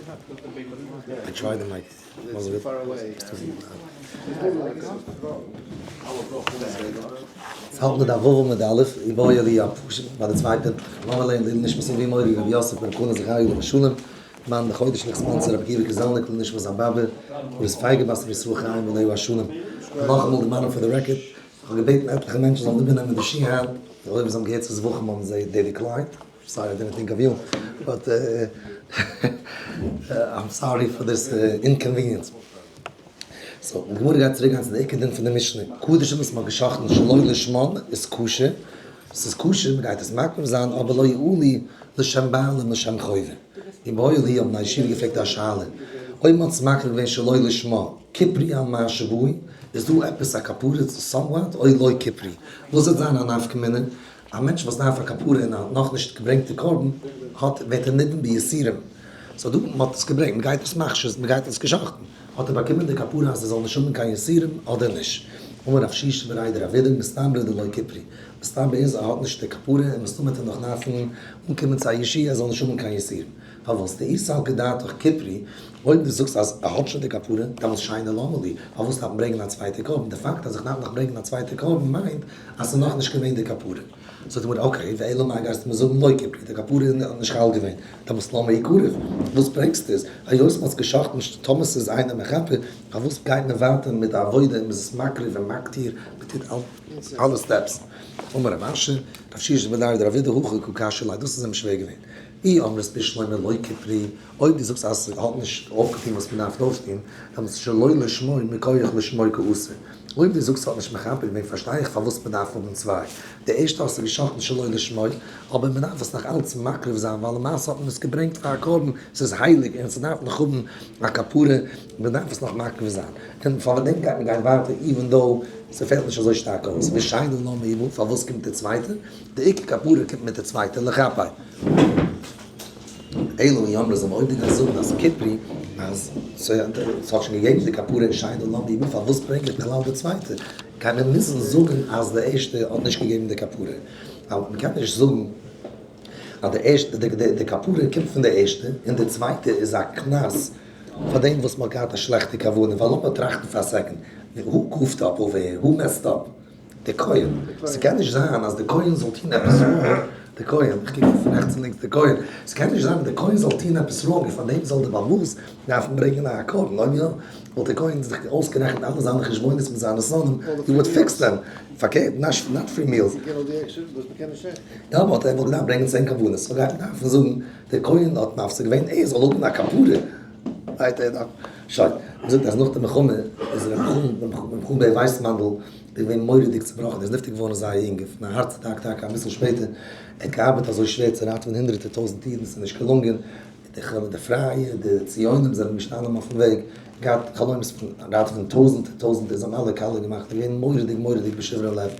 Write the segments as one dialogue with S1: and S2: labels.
S1: I tried the mic. האלט מיט די וואו מיט די אלף, איבעיא להו א פשוט ביי די צווייטע, לאמיר לערנען לעילוי נשמת אבי מורי רבי יוסף בן קנה זכריה עליו השלום, מאן די חודש ליכט sponsor רבי עקיבא קעזעלניק לעילוי נשמת זיין באבע, מרת פייגא בת רבי ישראל חיים עליו השלום. נאכאמאל דערמאנען for the record, איך האב געבעטן עטליכע מענטשן זאלן איבערנעמען די שיעור היינט, אויב זיי האבן געהערט צו זבחים האבן זיי they declined. Sorry I didn't think of you, but I'm sorry for this inconvenience. So, די גמרא גייט צוריק גיין צו די עיקר דין פון די משנה, קדשים וואס מ'האט גע'שחט'ן שלא לשמן איז כשר, ס'איז כשר, מ'גייט עס מקריב זיין, אבער לא יעלו לשם בעלים לשם חובה. איבעיא להו האבן די ישיבה געפרעגט א שאלה, אויב מ'האט עס מקריב געווען שלא לשמה, כיפרו על מה שבאו, איז דא עפעס א כפרה somewhat, או לא כיפרו? וואס וועט זיין א נפקא מינה? א מענטש וואס דארף א כפרה און האט נאכנישט געברענגט די קרבן האט ווערט ער נידון ביסורים, so דא מען האט עס געברענגט מען גייט עס מכשיר מען גייט עס געשאכטן האט ער באקומען די כפרה אז ער זאל נישט האבן קיין יסורים אדער נישט, אמר רב שישא בריה דרב אידי מסתברא דלא כיפרו, מסתבר איז ער האט נישט די כפרה און מסתמא וועט ער נאך דארפן אנקומען צו א ישועה ער זאל נישט האבן קיין יסורים, פארוואס דאי סלקא דעתך כיפרו, אויב דו זאגסט אז ער האט שוין די כפרה דאמאלס שני למה לי, פארוואס דארף מען ברענגען א צווייטע קרבן, די פאקט אז איך דארף נאך ברענגען א צווייטע קרבן מיינט אז ס'איז נאכנישט געווען די כפרה. זאגט די גמרא, okay, ואלא מאי גייסטו מיר זאגן לא כיפרו, די כפרה איז נישט חל געווען, דעמאלטס למה יקרב, וואס ברענגסטו עס, היות מ'האט עס גע'שחט'ן טאמער ס'איז אינו מכפר, פארוואס גייט מען ווייטער מיט די עבודה און מ'איז עס מקריב און מקטיר, מ'טוט אלע steps. אמר רב אשי, רב שישא בריה דרב אידי הכי קא קשיא ליה, דאס איז אים שווער געווען. אי אמרת בשלמא לא כיפרו, אויב דו זאגסט אז ס'האט נישט אויפגעטון וואס מ'דארף אויפטון, דאן איז שלא לשמו מכח לשמו קאתי. אויב דו זאגסט ס'האט נישט מכפר געווען פארשטיי איך פארוואס מ'דארף האבן צוויי. די ערשטע האסטו גע'שחט'ן שלא לשמו, אבער מ'דארף עס נאך אלץ מקריב זיין ווייל למעשה האט מען עס געברענגט פאר א קרבן, ס'איז הייליג און ס'דארף נאך האבן א כפרה, מ'דארף עס נאך מקריב זיין. און פאר דעם גייט מען גיין ווייטער even though ס'פעלט נישט אזוי שטארק אויס. ושני למה איבעיא, פארוואס קומט די צווייטע? די עיקר כפרה קומט מיט די צווייטע לכפר. אלא אי אמרת אויב דו גייסט זאגן אז כיפרו אז ס'האט שוין געגעבן די כפרה און שני למה איבעיא פארוואס ברענג איך בכלל די צווייטע? גייט מען מוזן זאגן אז די ערשטע האט נישט געגעבן די כפרה. ווייל מ'קען נישט זאגן אז די ערשטע די כפרה קומט פון די ערשטע און די צווייטע איז א קנס פאר דעם וואס מ'האט געהאט א שלעכטע כוונה ווייל לאמיר טראכטן פאר א second who goofed up over here? Who messed up? די כהן, ס'קען נישט זיין אז די כהן זאל טון עפעס wrong, די כהן, איך קוק פון רעכטס און לינקס, די כהן, ס'קען נישט זיין אז די כהן זאל טון עפעס wrong און פאר דעם זאל די בעל הבית דארפן ברענגען א קרבן, אויב יא וואלט די כהן זיך אויסגערעכנט אלע זיינע חשבונות מיט זיינע שונאים, he would fix them, פארקערט, not free meals. יא but ער וואלט געדארפט ברענגען 10 קרבנות, so גייט מען דארפן זאגן די כהן האט מפסיק געווען ער זאל האבן א כפרה, right ער דארף, שוין, מ'זאגט אז נאך די מלחמה איז ר' נחום בער ווייסמאנדל איז געווען מורא'דיג צובראכן, ער איז נפטר געווארן זייער יונג, פון א הארץ אטאק טאקע אביסל שפעטער, ער האט געארבעט אזוי שווער צו ראטעווען הונדערטער טויזנט אידן, ס'איז נישט געלונגען, די פרייע, די ציונים זענען געשטאנען אויפן וועג, געהאט חלומות פון ראטעווען טויזנטער טויזנטער, זיי האבן אלע קאלע געמאכט, ער איז געווען מורא'דיג מורא'דיג בשברון לב,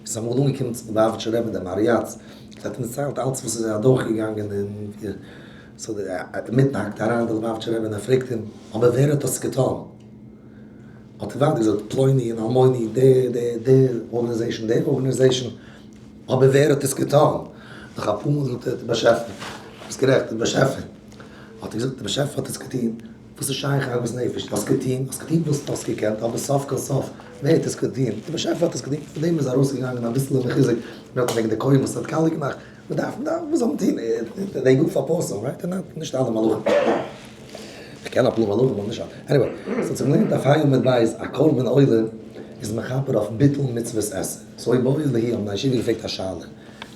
S1: עס איז אמאל אנגעקומען צום ליובאוויטשער רבי דער מהרי"ץ, ער האט אים דערציילט אלץ וואס איז אדורכגעגאנגען און ווי so אינמיטן האקט אריין דער ליובאוויטשער רבי און ער פרעגט אים, אבער ווער האט דאס געטאן? האט ער ווייטער געזאגט פלוני און אלמוני, די די די organization, די organization, אבער ווער האט עס געטאן? נאך אפאר מאל זאגט ער, דער באשעפער, ביסט גערעכט, דער באשעפער, האט ער געזאגט, דער באשעפער האט עס געטון, וואס איז שייך עגמת נפש, האסט געטון, האסט געטון וואס דו האסט געקענט, אבער סוף כל סוף, ווער האט עס געטון? דער באשעפער האט עס געטון, פון דעם איז ארויסגעגאנגען אביסל מחוזק, וועגן די כהן וואס האט קאליע געמאכט, מען דארף, מען דארף, וואס זאל מען טון, they go for person, right? נישט אלע מלאכים. איך קען אפאר מלאכים אבער נישט אלע. Anyway, so צום לערנען דף ה' עמוד ב', א קרבן עולה איז מכפר אויף ביטול מצוות עשה. So איבעיא להו האבן די ישיבה געפרעגט א שאלה.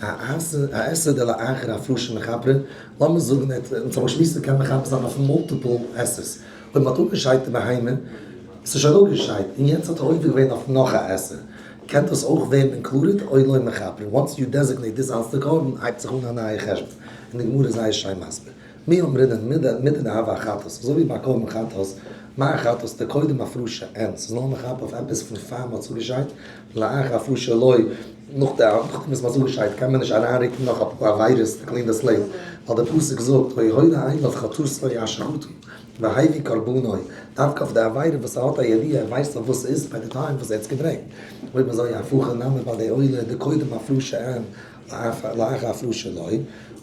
S1: א עשה א עשה דלאחר הפרשה מכפרה, לאמיר זאגן ער האט, אונז האבן געשמועסט מ'קען מכפר זיין אויף multiple עשה'ס. אויב מ'האט אפגעשיידט די בהמה, ס'איז שוין אפגעשיידט, און יעצט האט ער עובר געווען אויף נאך א עשה. קען דאס אויך ווערן included או לא מכפרין, once you designate דאס אלס די קרבן הייבט זיך אן א נייע חשבון, און די גמרא איז זייער שיין מסביר, מי אמרינן מידי דהוה אחטאת, אזוי ווי ביי קרבן חטאת, מה חטאת דקודם הפרשה אין, ס'איז נאר מכפר אויף עפעס פון פאר מ'האט צוגעשיידט, לאחר הפרשה לא, נאך די נאכדעם וואס מ'האט צוגעשיידט קען מען נישט אריינרוקן נאך אפאר עבירות to clean the slate, ווייל די פסוק זאגט והודה עליו חטאתו אשר חטא. והביא קרבנו, דווקא אויף די עבירה וואס ער האט א ידיעה, ער ווייסט אויף וואס ס'איז ביי די time וואס ער האט עס געברענגט. אויב אזוי הפוך נמי ביי די עולה, דקודם הפרשה אין, לאחר הפרשה לא,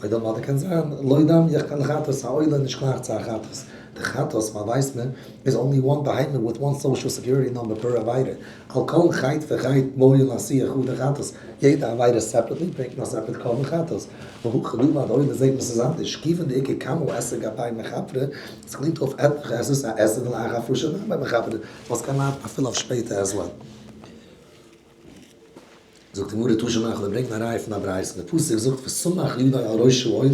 S1: או דילמא אדער קען זיין, לא דמיא לחטאת, א עולה נישט גלייך צו א חטאת, די חטאת מה ווייסט מען איז only one בהמה with one social security number per עבירה, על כל חטא וחטא בעי לאתויי חדא חטאת, יעדע עבירה separately ברענגט מען א separate קרבן חטאת, והכא דא ביי די עולה זעט מען ס'איז אנדערש, כיוון דאיכא כמה עשה גבי מכפרא, עס קלינגט אויף עטליכע עשה'ס א עשה דלאחר הפרשה נמי מכפרא, וואס קען ווארטן אפילו אויף שפעטער as well. זאגט די גמרא תא שמע איך וועל ברענגען א ראיה פון א ברייתא, די פסוק זאגט וסמך ידו על ראש העולה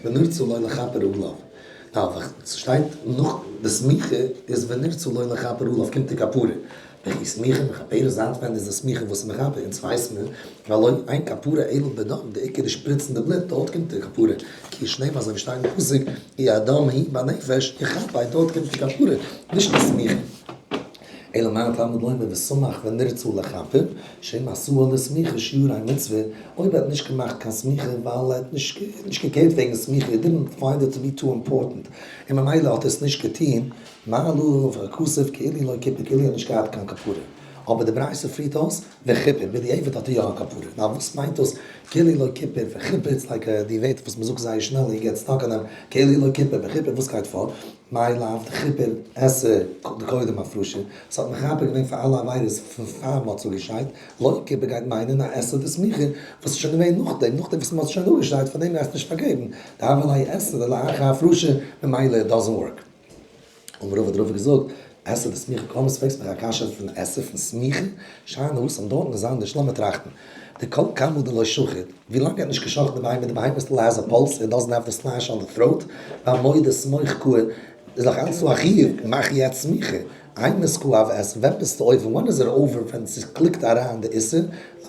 S1: ונרצה לו לכפר עליו, now ס'שטייט נאך די סמיכה איז ונרצה לו לכפר עליו קומט די כפרה, וכי סמיכה מכפרת זייט ווען איז די סמיכה וואס איז מכפר, אונז ווייס מיר והלא אין כפרה אלא בדם, די עיקר איז שפריצן די בלוט דארט קומט די כפרה, כי שנאמר אזוי ווי שטייט אין פסוק כי הדם הוא בנפש יכפר דארט קומט די כפרה, נישט די סמיכה. אלא מה תלמוד לומר וסמך ונרצה לכפר, שאם עשאה לסמיכה שיורי מצוה, אויב ער האט נישט געמאכט קיין סמיכה ווייל ער האט נישט גע care ט וועגן סמיכה, he didn't find it to be too important, און ממילא האט ער עס נישט געטוהן, מעלה עליו הכתוב כאילו לא כיפר כאילו ער האט נישט געהאט קיין כפרה. אבער די ברייתא פירט אויס וכיפר, בדיעבד האט ער יא א כפרה. now וואס מיינט דאס כאילו לא כיפר וכיפר, it's like די ווערטער וואס מ'זאגט זייער שנעל און get stuck אן דעם, כאילו לא כיפר וכיפר, וואס גייט פאר? מאי לאו דכיפר עשה דקודם הפרשה, ס'האט מכפר געווען פאר אלע עבירות פון פאר מ'האט צוגעשיידט, לא כיפר גייט מיינען א עשה דסמיכה וואס איז שוין געווען נאכדעם, נאכדעם וואס מ'האט שוין אפגעשיידט פאר דעם גייסטו נישט פארגעבן, דהוה ליה עשה דלאחר הפרשה, ממילא it doesn't work. אמר רבא האט רבא געזאגט, עשה דסמיכה קאמרת פרעגסט מיך א קשיא פון עשה פון סמיכה? שאני התם דארטן איז אנדערש לאמיר טראכטן, דכל כמה דלא שחיט, ווי לאנג ער האט נישט געשאכטן די בהמה, די בהמה still has a pulse, it doesn't have the slash on the throat, והמועד סמוך קאי, איז נאך אלץ דא א חיוב, מאך יעצט סמיכה, אימת קא הוי עשה, ווען ביסטו עובר, when is it over, ווען ס'קליקט אריין די איסור,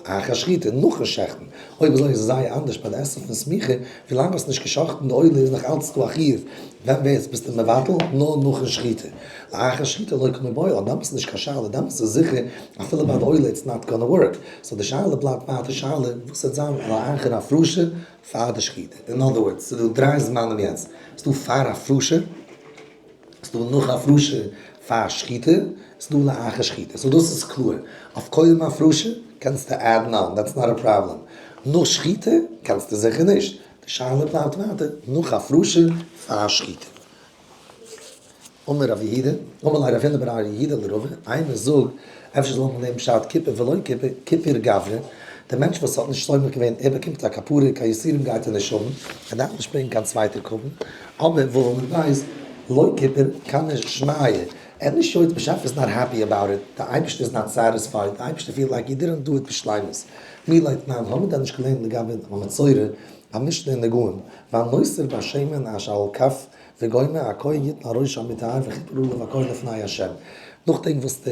S1: לאחר שחיטה, נאכן שעכטן, אויב אזוי איז עס זייער אנדערש ביי די עשה פון סמיכה, ווי לאנג האסט נישט געשאכטן די עולה איז נאך אלץ דא א חיוב, ווען ווערסט ביסטו מבטל? נאר נאכן שחיטה. לאחר שחיטה לא קא מיבעיא, דאמאלס איז נישט קיין שאלה, דאמאלס איז זיכער אפילו ביי די עולה it's not gonna work. so די שאלה בלייבט ווייטער שאלה, וואס וועט זיין לאחר הפרשה פאר די שחיטה? in other words, ס'איז דא דריי זמנים יעצט, ס'איז דא פאר הפרשה, ס'איז דא נאך הפרשה פאר שחיטה, ס'איז דא לאחר שחיטה. so דאס איז קלאר. אויף קודם הפרשה קענסטו add ן אן, that's not a problem. נאך שחיטה קענסטו זיכער נישט. די שאלה בלייבט ווייטער, נאך הפרשה פאר שחיטה. אמר רב יהודה, אמר ליה רב הונא בר יהודה לרבא, אימא זאג, אפשר זאל מען לעבן פשט כיפר ולא כיפר, כיפר גברא, דער מענטש וואס האט נישט סומך געווען, ער באקומט א כפרה, קיין יסורים גייט ער נישט האבן, ער דארף נישט ברענגען קיין צווייטע קרבן, אבער וואו מען ווייסט, לא כיפר, קמי שמיא, ער האט נישט יוצא, באשעפער איז not happy about it, דער אייבערשטער איז not satisfied, דער אייבערשטער feel like you didn't do it בשלימות. מי לא תנן, האבן מיר דען נישט געלערנט לגבי המצורע, א משנה אין נגעים, והנותר בשמן אשר על כף וגומר הכהן יתן על ראש המטהר וכיפר עליו הכהן לפני ה'. נאכדעם וואס די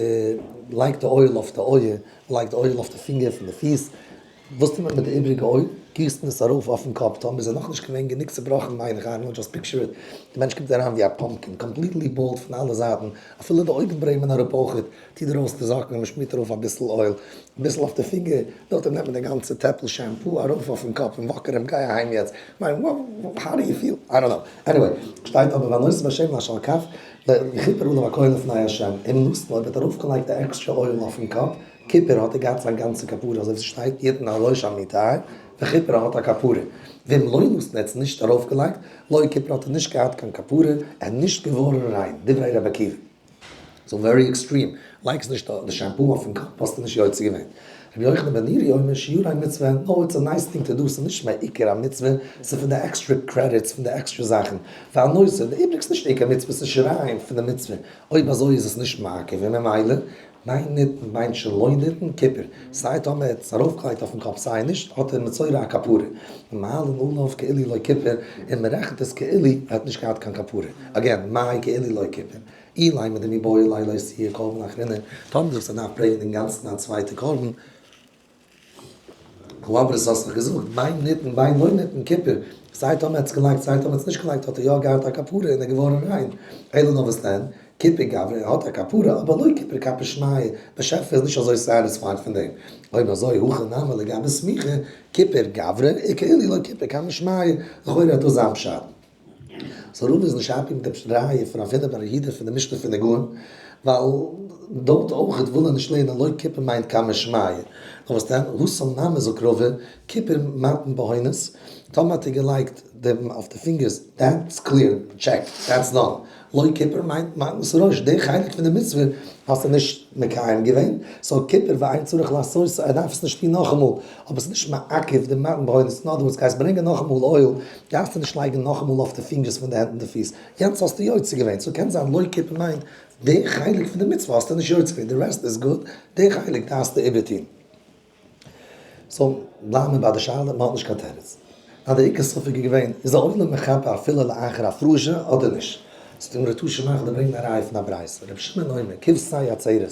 S1: לייגט די oil אויף די אויער, מ'לייגט די oil אויף די פינגער פון די פיס, וואס טוט מען מיט די איבריגע oil? גיסט מען עס ארויף אויפן קאפ, טאמער איז ער נאכנישט געווען גענוג צובראכן מיין איך, I don't know, just picture it, די מענטש קומט אריין ווי א pumpkin, completely bald פון אלע זייטן, אפילו די אויגן ברעמען אראפ אויכעט, טוט ער אויס די זאקן און מ'שמירט ארויף אביסל oil, אביסל אויף די פינגער, נאכדעם נעמט מען די גאנצע טעפל shampoo ארויף אויפן קאפ און וואקער אים גיי אהיים יעצט, כ'מיין how do you feel? I don't know. anyway, שטייט אבער והנותר בשמן אשר על כף, וכיפר עליו הכהן לפני ה', אם נתן אויב האט ארויפגעלייגט די עקסטרע oil אויפן קאפ, כיפר האט ער געהאט זיין גאנצע כפרה אזוי ווי ס'שטייט יתן על ראש המטהר, וכיפר האט א כפרה. ואם לא נתן ער האט עס נישט ארויפגעלייגט, לא כיפר האט ער נישט געהאט קיין כפרה, ער איז נישט געווארן ריין, דברי רבי עקיבא. so very extreme, לייגסט נישט די shampoo אויפן קאפ האסטו נישט יוצא געווען. רבי יוחנן בן נורי אומר שיורי מצוה, no it's a nice thing to do, ס'איז נישט מעיקר א מצוה, ס'איז פון די extra credits, פון די עקסטרע זאכן. והנותר, די איבריגס נישט עיקר מצוה, ס'איז שיריים פון די מצוה, אויב אזוי איז עס נישט מעכב, און ממילא בין נתן בין שלא נתן כיפר, סיי טאמער ער האט עס ארויפגעלייגט אויפן קאפ סיי נישט, האט ער מצורע א כפרה, ומעלין עליו כאילו לא כיפר, און מ'רעכנט עס כאילו ער האט נישט געהאט קיין כפרה, again, מאי כאילו לא כיפר? אילימא דמיבעי ליה לאתויי קרבן אחרינא, טאמער זאגסט ער דארף ברענגען אינגאנצן א צווייטע קרבן, הא אמרת האסט דאך געזאגט, בין נתן בין לא נתן כיפר, סיי טאמער ער האט עס געלייגט סיי טאמער ער האט עס נישט געלייגט האט ער יא געהאט א כפרה און ער געווארן ריין, אלא נאר וואס דען, כיפר גברא ער האט א כפרה אבער לא כיפר כלפי שמיא, באשעפער איז נישט אזוי satisfied פון דעם, אויב אזוי הכא נמי לגבי סמיכה, כיפר גברא וכאילו לא כיפר קמי שמיא, לכאורה האט דאס זיין פשט. so רבא איז נישט happy מיט די ראיה פון רב הונא בר יהודה פון די משנה פון נגעים, ווייל. דארט אויכעט וויל ער נישט לערנען לא כיפר מיינט קמשמיא. נאר וואס דען, התם נמי זאגט רבא, כיפר מתן בהונות, טאמער האט ער געלייגט די אויף די פינגערס, that's clear, check, that's done. לא כיפר מיינט מתנות ראש, די חלק פון די מצוה האסטו נישט מקיים געווען, so כיפר ואין צריך לעשות, ער דארף עס נישט טון נאכאמאל, אבער עס איז נישט מעכב די מתן בהונות, אין other words גייסט ברענגען נאכאמאל אויל, דארפסטו נישט לייגן נאכאמאל אויף די פינגערס פון די הענט און די פיס, יענץ האסטו יוצא געווען, so קען זיין לא כיפר מיינט די חלק פון די מצוה האסטו נישט יוצא געווען, די rest איז גוט, די חלק דארפסטו איבערטון. so בלייבן מיר ביי די שאלה, מען האט נישט קיין תירוץ. נאר די עיקר ספק איז געווען, איז א עולה מכפר אפילו לאחר הפרשה אדער נישט? זאגט די גמרא תא שמע כ'וועל דיר ברענגען א ראיה פון א ברייתא, רבי שמעון אומר, כבשי עצרת,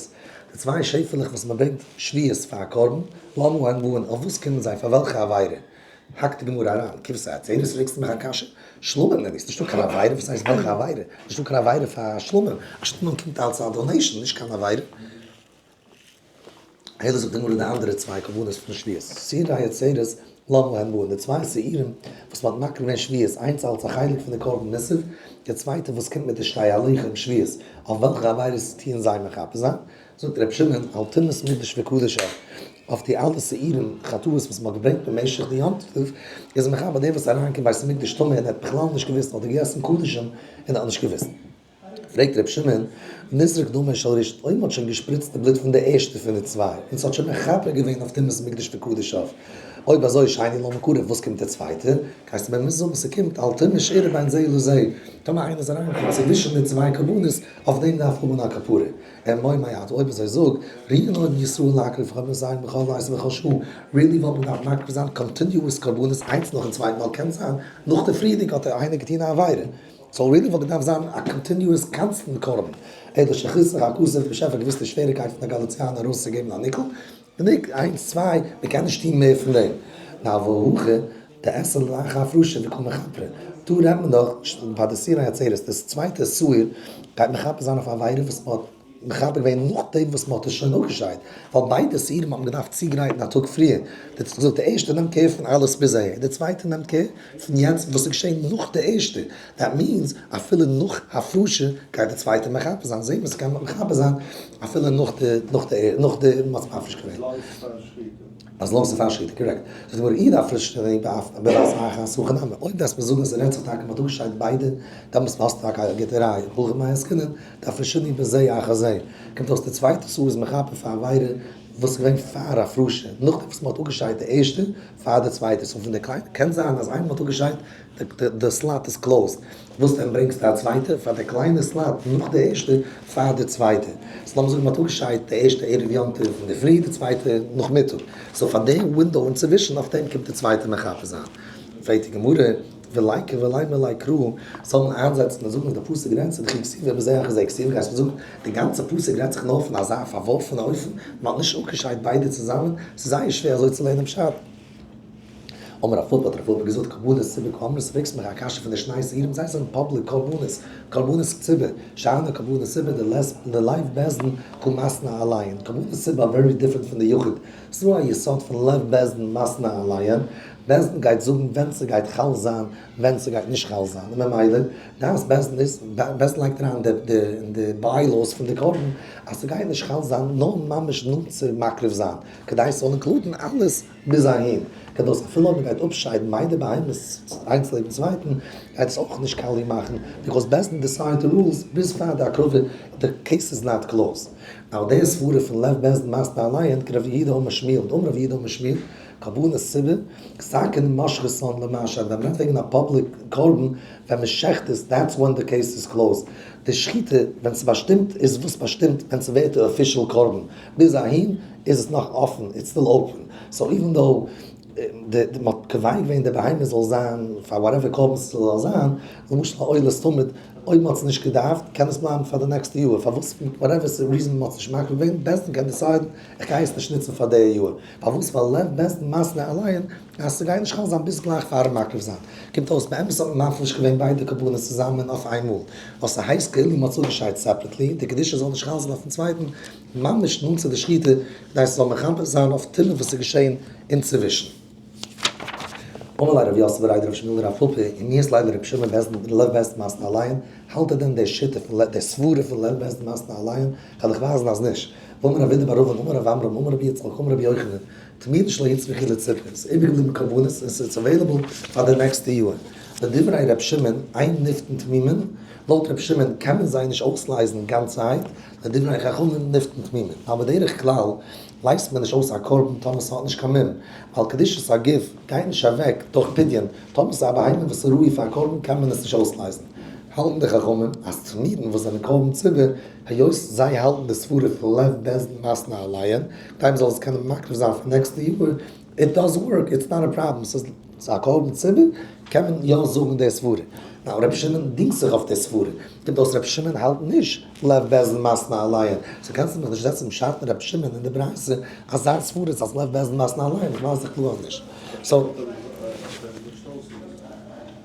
S1: די צוויי שעפעלעך וואס מען ברענגט שבועות פאר א קרבן, למה הן באין, אויף וואס קומען זיי, פאר וועלכע עבירה? האקט די גמרא אריין, כבשי עצרת פרעגסטו מיך א קשיא? שלמים נעני, ס'נישטא קיין עבירה, וואס הייסט וועלכע עבירה? נישטא קיין עבירה פאר א שלמים, א שלמים קומט אלס א donation, נישט קיין עבירה. אלא זאגט די גמרא די אנדערע צוויי קרבנות פון שבועות, שעירי עצרת למה הן באין, די צוויי שעירים וואס מ'האט מקריב געווען שבועות, איינס אלס א חלק פון די קרבן מוסף, די צווייטע וואס קומט מיט די שתי הלחם שבועות, אויף וועלכע עבירות טוען זיי מכפר זיין? זאגט ר' שמעון, על טומאת מקדש וקדשיו, אויף די אלע שעירים חטאות וואס מ'האט געברענגט במשך די יום טוב, איז מכפר דער וואס איז אריינגעקומען בית המקדש טמא און ער האט בכלל נישט געוואוסט אדער געגעסן קדשים און האט נישט געוואוסט. פרעגט ר' שמעון, נזרק דמו של ראשון, אויב מ'האט שוין געשפריצט די בלוט פון די ערשטע פון די צוויי, און ס'האט שוין מכפר געווען אויף טומאת מקדש וקדשיו, אויב אזוי שני למה קרב, וואס קומט די צווייטע? גייסטו מיר מוזן זאגן ס'קומט על טומאה שאירעה בין זה לזה, טאמער איינער איז אריינגעקומען צווישן די צוויי קרבנות, אויף דעם דארף האבן א כפרה. אמור מעט, אויב אזוי זאג, ראויין היו ישראל להקריב קרבנותיהן בכל עת ובכל שעה, really וואלט מען געדארפט מקריב זיין continuous קרבנות איינס נאכן צווייטן ווייל קען זיין נאך די פריערדיגע האט איינער געטון א עבירה. so really וואלט געדארפט זיין א continuous constant קרבן, אלא שחיסך הכתוב באשעפער געוויסט די שוועריקייט פון א גאליציאנער ארויסצוגעבן א ניקל, גענוג איינס צוויי, מען קען נישט טון מער פון דעם. נאר והכא דאתא לאחר הפרשה וקא מכפרי, דא רעדט מען דאך ביי די שעירי עצרת, דאס צווייטע שעיר גייט מכפר זיין אויף א עבירה וואס מען האט מכפר געווען נאכדעם וואס מען האט עס שוין אפגעשיידט, ווייל ביידע שעירים האט מען געדארפט צוגרייטן א טאג פריער, די זאגט די ערשטע נעמט care פון אלעס ביז אהער, די צווייטע נעמט care פון יעצט וואס איז געשען נאך די ערשטע, that means אפילו נאך הפרשה גייט די צווייטע מכפר זיין, זעהט מען ס'קען מכפר זיין אפילו נאך די נאך די נאך די מ'האט עס מפריש געווען. אז long ס'איז פאר שחיטה, correct. זאגט די גמרא אי דאפרשנהו בבת אחת הכי נמי, אויב דארפסט מיר זאגן אז ס'רעדט זיך טאקע מ'האט אפגעשיידט ביידע, דאמאלס האסטו טאקע א גוטע ראיה, הכא במאי עסקינן, דאפרשנהו בזה אחר זה, קומט אויס די צווייטע שעיר איז מכפר פאר עבירה וואס איז געווען פאר הפרשה, נאכדעם וואס מ'האט אפגעשיידט די ערשטע, פאר די צווייטע, so פון די קליינע, קען זיין אז איינמאל מ'האט אפגעשיידט, די slot איז closed, וואס דען ברענגסטו א צווייטע פאר די קליינע slot נאך די ערשטע פאר די צווייטע, so לאמיר זאגן מ'האט אפגעשיידט די ערשטע ערב יום טוב אינדערפרי די צווייטע נאכמיטאג, so פאר די window אינצווישן אויף דעם קומט די צווייטע מכפר זיין. פרעגט די גמרא, וליכא ולימא ליה קרא, זאל מען איינזעצן און זאגן אז די פסוק רעדט זיך דכי כתיב ובזה אחר זה כתיב, גייסט מיר זאגן די גאנצע פסוק רעדט זיך נאר פון אזא פארווארפענע אופן, מען האט נישט אפגעשיידט ביידע צוזאמען, ס'איז זייער שווער אזוי צו לערנען פשט. אמר רב פפא האט רב פפא געזאגט קרבנות ציבור קאמרת, פרעגסט מיך א קשיא פון די שני שעירים, זיי זענען public קרבנות, קרבנות ציבור, שאני קרבנות ציבור דלב בית דין קא מתני עלייהו, קרבנות ציבור are very different פון די יחיד, ס'דא א יסוד פון לב בית דין מתני עלייהו, בית דין גייט זאגן ווען ס'גייט חל זיין ווען ס'גייט נישט חל זיין, און ממילא דעת בית דין איז, בית דין לייגט אריין אין די bylaws פון די קרבן אז ס'גייט נישט חל זיין נאר ממש נאנט צו מקריב זיין, כדי ס'זאל include ן אלעס ביז אהין, כדי אז אפילו אויב מ'גייט אפשיידן ביידע בהמות איינס לעבן צווייטן גייט עס אויך נישט קאליע מאכן, because בית דין decide די rules ביז פאר די הקרבה, די case איז not closed. נאר די סברה פון לב בית דין מתני עלייהו כרב יהודה אמר שמואל, דאמר רב יהודה אמר שמואל, קרבנות ציבור, סכין משחיתן למשא, ווען מ'רעדט וועגן א public קרבן, ווען מ'שעכט עס, that's when the case is closed. די שחיטה ווען ס'באשטימט איז וואס באשטימט ווען ס'ווערט די official קרבן, ביז אהין איז עס נאך אפן, it's still open. so even though די מ'האט קובע געווען די בהמה זאל זיין פאר whatever קרבן ס'זאל זיין, למשל א עולת תמיד, אויב מ'האט עס נישט געדארפט קען עס בלייבן פאר די נעקסטע יאר, פארוואס whatever reason מ'האט עס נישט מקריב געווען, בית דין קען decide ן איך גיי עס נישט נוצן פאר די יאר. פארוואס? ווייל לב בית דין מתני עלייהו אז ס'גייט נישט חל זיין ביז גלייך פארן מקריב זיין. קומט אויס באמת האט מען מפריש געווען ביידע קרבנות צוזאמען אויף איינמאל, ווייל ס'הייסט כאילו מ'האט עס אפגעשיידט separately, די קדושה זאל נישט חל זיין אויפן צווייטן, ממש נאנט צו די שחיטה, כדי ס'זאל מכפר זיין אויף טומאה וואס איז געשען אינצווישן. אמר ליה רב יוסף בריה דרב שמואל לרב פפא, ומיהת ליה לרבי שמעון בית דין לב בית דין מתנה עליהן, האלט ער דען די שיטה פון די סברה פון לב בית דין מתנה עליהן? כ'וועל דיך ווייזן אז נישט. ואמר רב אידי בר אבין אמר רב עמרם אמר רבי יצחק אמר רבי יוחנן, תמידין שלא הוצרכו לציבור, ס'איז איבערגעבליבן קרבנות און ס'איז available פאר די נעקסטע יאר. לדברי ר' שמעון, אין נפדין תמימין, לויט ר' שמעון קען מען זיי נישט אויסלייזן גאנצערהייט, לדברי חכמים נפדין תמימין. ווייל בדרך כלל לייזט מען נישט אויס א קרבן טאמער ס'האט נישט קיין מום, ווייל קדושת הגוף גייט נישט אוועק דורך פדיון, טאמער ס'איז א בהמה וואס איז ראוי פאר א קרבן קען מען עס נישט אויסלייזן. האלטן די חכמים אז תמידין וואס זענען קרבן ציבור, היות זיי האלטן די סברה פון לב בית דין מתנה עליהן, כדי מ'זאל עס קענען מקריב זיין פאר נעקסטע יאר, it does work, it's not a problem, ס'איז א קרבן ציבור, קען מען יא זאגן די סברה. now רבי שמעון דינגט זיך אויף די סברה, קומט אויס רבי שמעון האלט נישט לב בית דין מתנה עליהן, so קענסטו מיך נישט זעצן פשט אין רבי שמעון אין די ברייתא אז זיין סברה איז אז לב בית דין מתנה עליהן, איך ווייס דאך קלאר אז נישט. so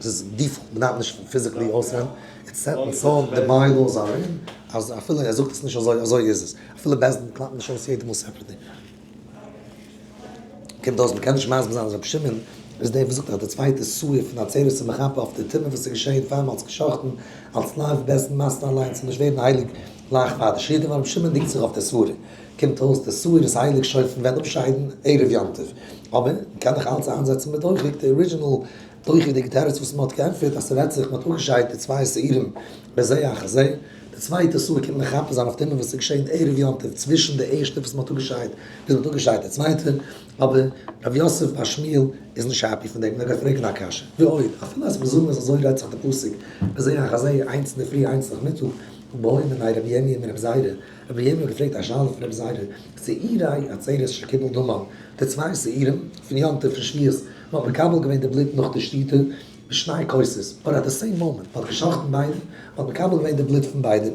S1: ס'איז default, מ'דארף נישט physically אויסרעדן, it's set in stone, די bylaws are in, אז אפילו ער זאגט עס נישט אזוי, אזוי איז עס, אפילו בית דין קלאפט נישט אויס יעדע מאל separately. קומט אויס מ'קען נישט מסביר זיין אז רבי שמעון איז דער וואס זאגט אז די צווייטע שעיר פון עצרת איז מכפר אויף די טומאה וואס איז געשעהן פאר מ'האט עס גע'שחט'ן אלס לב בית דין מתנה עליהן ס'זאל נישט ווערן הייליג גלייך פאר די שחיטה ווייל רבי שמעון דינגט זיך אויף די סברה. קומט אויס די שעיר איז הייליג שוין פון ווען אפשיידן ערב יום טוב. אבער מ'קען נאך אלץ איינזעצן מיט דוחק די original דוחק'דיגע תירוץ וואס מ'האט געענטפערט אז ס'רעדט זיך מ'האט אפגעשיידט די צוויי שעירים בזה אחר זה. די צווייטע שעיר קומט מכפר זיין אויף טומאה וואס איז געשען ערב יום טוב צווישן די ערשטע וואס מ'האט אפגעשיידט ביז מ'האט אפגעשיידט די צווייטע, אבער רב יוסף בר שמואל איז נישט happy פון דעם און ער גייט פרעגן א קשיא, ועוד, אפילו אז מיר זאגן אז אזוי רעדט זיך די פסוק בזה אחר זה איינס אינדערפרי איינס נאכמיטאג, בעא מיניה רבי ירמי' מרבי זירא, רבי ירמי' האט געפרעגט א שאלה פון רבי זירא, שעירי עצרת שקיבל דמן, די צוויי שעירים פון יום טוב פון שבועות, מ'האט מקבל געווען די בלוט נאך די שחיטה, בשני כוסות, but at the same moment, מ'האט גע'שחט'ן ביידע, מ'האט מקבל געווען די בלוט פון ביידע,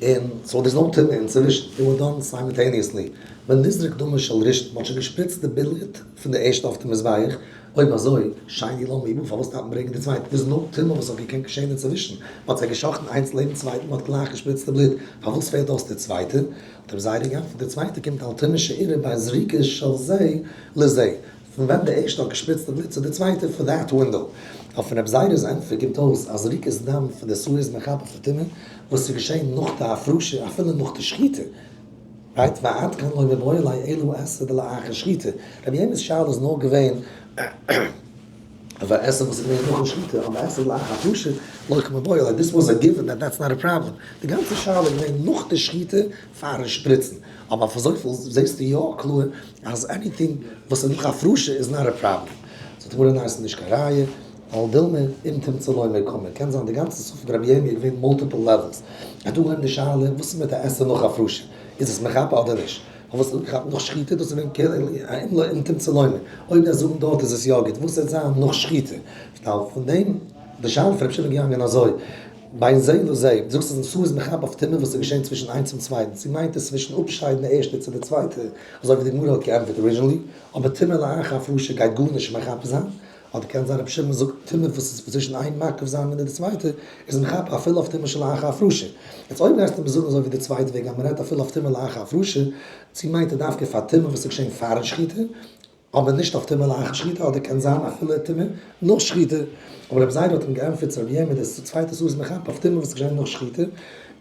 S1: און so there's no טומאה אינצווישן, they were done simultaneously, ונזרק דמו של ראשון, מ'האט שוין געשפריצט די בלוט פון די ערשטע אויף די מזבח, אויב אזוי, שני למה איבעא, פארוואס דארף מען ברענגען די צווייטע, there's no טומאה וואס האט געקענט געשען אינצווישן, מ'האט זיי גע'שחט'ן איינס לעבן צווייטן, מ'האט גלייך געשפריצט די בלוט, פארוואס פעלט אויס די צווייטע? האט רבי זירא געענטפערט, די צווייטע קומט על טומאה שאירעה בין זריקה של זה לזה, פון ווען די ערשטע האט געשפריצט די בלוט צו די צווייטע פון that window. אויף פון רב זירא'ס ענטפער קומט אויס אז זריקת דם פון די שעיר איז מכפר פאר טומאה וואס איז געשען נאך די הפרשה אפילו נאך די שחיטה. right? ועד כאן לא מיבעי ליה אלא עשה דלאחר שחיטה. רבי ירמי'ס שאלה איז נאר געווען אויף א עשה וואס איז געווען נאכן שחיטה, אבער עשה דלאחר הפרשה לא קמיבעיא ליה. this was a given that that's not a problem. די גאנצע שאלה איז געווען נאך די שחיטה פארן שפריצן. אבער אויף אזויפיל זעסטו יא קלאר אז anything וואס איז נאך הפרשה איז not a problem. זאגט די גמרא ניין ס'איז נישט קיין ראיה, ווייל דילמא אם תמצא לומר קאמר, קען זיין די גאנצע ספק רבי ירמי' איז געווען multiple levels, ער האט אנגעהויבן די שאלה וואס איז מיט א עשה נאך הפרשה, איז עס מכפר אדער נישט, פארוואס האט געכאפט נאך שחיטה, דאס איז געווען כאילו אם לא אם תמצא לומר, אויב דער זאגן דארט איז עס יא גוט, וואס וועט זיין נאך שחיטה, פון דעם די שאלה פון רבי שמעון איז געגאנגען אזוי. בין זה לזה, דו זאגסט אז שעיר איז מכפר אויף טומאה וואס איז געשען צווישן איינס צום צווייטן, צו מיינט עס צווישן אפשיידן די ערשטע צו די צווייטע, אזוי ווי די גמרא האט געענטפערט originally, אבער טומאה לאחר הפרשה גייט גארנישט מכפר זיין, אדער קען זיין רבי שמעון זאגט טומאה וואס איז צווישן איין מקריב זיין און די צווייטע איז מכפר אפילו אויף טומאה שלאחר הפרשה. יעצט אויב גייסטו מיר זאגן אזוי ווי די צווייטע וועג אז מען רעדט אפילו אויף טומאה לאחר הפרשה, צו מיינט ער דווקא פאר טומאה וואס איז געשען פארן שחיטה, אבער נישט אויף טומאה לאחר שחיטה אדער קען זיין אפילו טומאה נאך שחיטה, אבער רבי זירא האט אים געענטפערט צו רבי ירמי' די צווייטע שעיר איז מכפר אויף טומאה וואס איז געשען נאך שחיטה,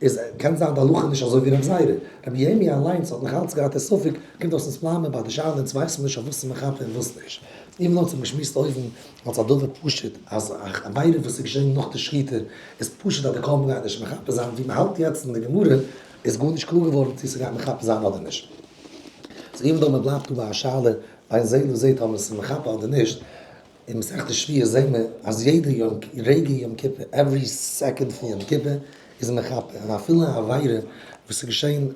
S1: איז קען זיין די הלכה נישט אזוי ווי רבי זירא, רבי ירמי' אליינס האט נאך אלץ געהאט די ספק, קומט אויס אונז בלייבן ביי די שאלה אונז ווייסן נישט אויף וואס איז מכפר און וואס נישט, even though אונז האבן געשמועסט אויבן אלס א דבר פשוט אז א עבירה וואס איז געשען נאך די שחיטה איז פשוט אז די קרבן גייט נישט מכפר זיין, ווי מ'האלט יעצט אין די גמרא איז גארנישט קלאר געווארן צו ס'גייט מכפר זיין אדער נישט. so even though מען בלייבט דא ביי א שאלה בין זה לזה טאמער ס'איז מכפר אדער נישט, אין מסכת שבועות זעהן מיר אז יעדע יום רגע יום כיפור, every second פון יום כיפור איז מכפר, און אפילו א עבירה וואס איז געשעהן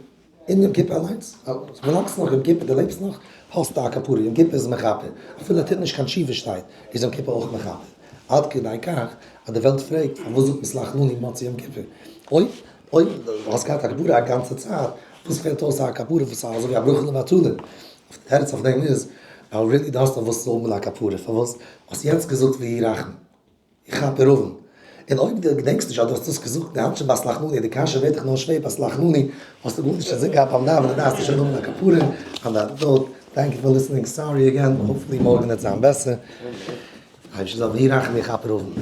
S1: אין יום כיפור אליינס, ווילאנג ס'איז נאך יום כיפור, דו לעבסט נאך, האסטו א כפרה, יום כיפור איז מכפר, אפילו ער טוט נישט קיין תשובה שטייט, איז יום כיפור אויך מכפר. עד כדי כך אז די וועלט פרעגט פארוואס זאגט מען סלח לנו מוצאי יום כיפור? אויב אויב דו האסט געהאט א כפרה א גאנצע צייט, וואס פעלט אויס א כפרה וואס איז אזוי ווי א ברכה לבטלה? די תירוץ אויף דעם איז, ווייל really דו האסט אויף וואס צו האבן א כפרה, פארוואס האסט יעצט געזאגט ויהי רחום, יכפר עון, און אויב דו געדענקסט נישט אז דו האסט דאס געזאגט די האלט שוין ביי סלח לנו, די קשיא ווערט דאך נאר שווער ביי סלח לנו, האסטו גארנישט אינזין געהאט ביים דאווענען דארפסטו שוין האבן א כפרה, אז דארט. Thank you for listening, sorry again, hopefully מארגן וועט זיין בעסער. אייבערשטער זאל דיר רחם איך אפרופן.